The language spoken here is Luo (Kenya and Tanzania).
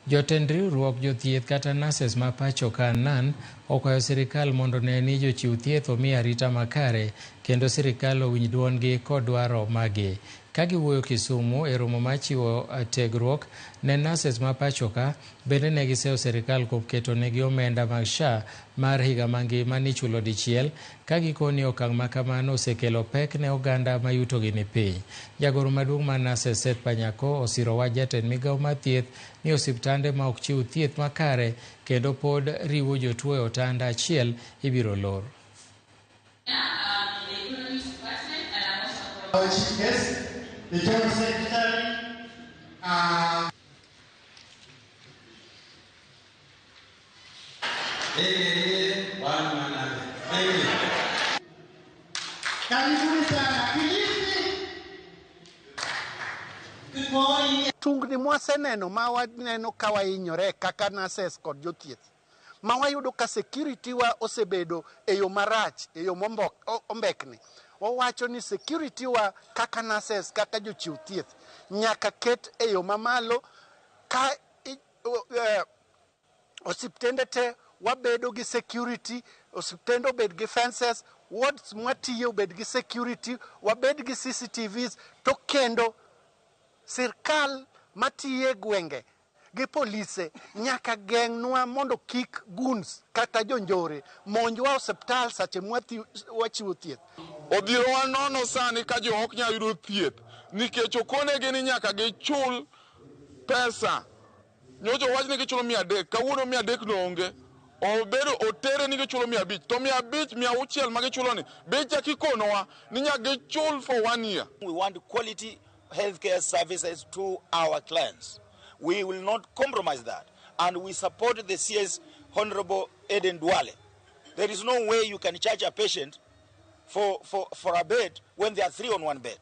Jotend riwruok jothieth kata nurses ma pacho ka NAN okwayo sirikal mondo one ni jochiw thieth omi arita makare kendo sirikal owinj duondgi kod dwaro magi. Ka giwuoyo Kisumu e romo mar chiwo tiegruok ne nurses ma pacho ka, bende ne giseyo sirikal kuom keto negi omenda mag SHA mar higa mangima ni chulo dichiel ka gikoni okang' ma kamano osekelo pek ne oganda ma yutogi ni piny. Jagoro maduong' mar nurses Seth Panyako osiro wach jatend migawo mar thieth ni osiptande ma ok chiw thieth makare kendo pod riwo jotuo e otanda achiel ibiro lor. Our chief guest, the General Secretary, Karibuni sana Kilifi. Good morning. Tungni mwaseneno ma waneno ka wahinyore kaka nurses kod jothieth ma wayudo ka security wa osebedo e yo marach e yo ombekni. Wawacho ni security wa kaka nurses kaka jochiw thieth nyaka ket e yo mamalo ka osiptende te wabedo gi security, osiptende obed gi fences, wards mwatiye obed gi security, wabed gi CCTVs to kendo sirkal matiye gwenge gi polise nyaka geng'nwa mondo kik goons kata jonjore monjwa osiptal sache mwachiwo thieth. Odhirowa nono sani ka jo ok nyal yudo thieth nikech okonegi ni nyaka gichul pesa. Nyocha owach ni gichulo 300, kawuono 300 no onge. Obedo otere ni gichulo 500, to 500, 600 ma gichulo ni be ichak ikonowa ni nyaka gichul for 1 year. We want quality healthcare services to our clients. We will not compromise that. And we support the CS Honorable Aden Duale. There is no way you can charge a patient for a bed when there are 3 on 1 bed.